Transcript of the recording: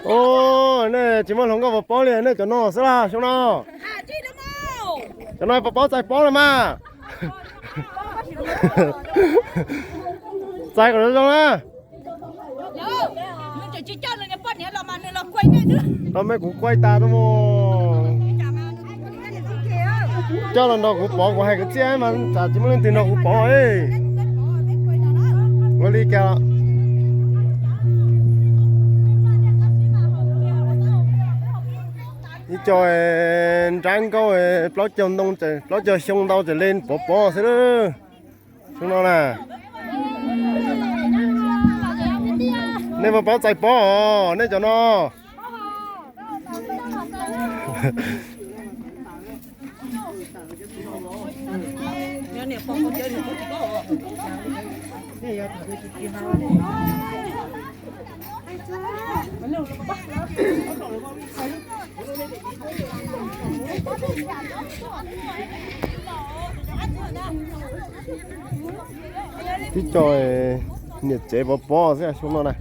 Os, nej tsis muaj hluas nkauj pov pob li, nej cov no xwb los xyoo no? Cov no pov pob txais pob los mas. Txais kom zoo zoo na. Tau me kuv kuaib tas tuaj mus. Coj los nrog kuv pov, kuv hais kwv txhiaj mas tsam tsis muaj leej twg nrog kuv pov. Ua li cas? Ib co nrab nkauj, plaub caug ntoo, plaub caug xyoo ntau tseem li pov pob xwb lawm. Xyoo no na, nej pov pob txais pob os, nej cov no. Tib co niam tsev pov pob xwb xyoo no na.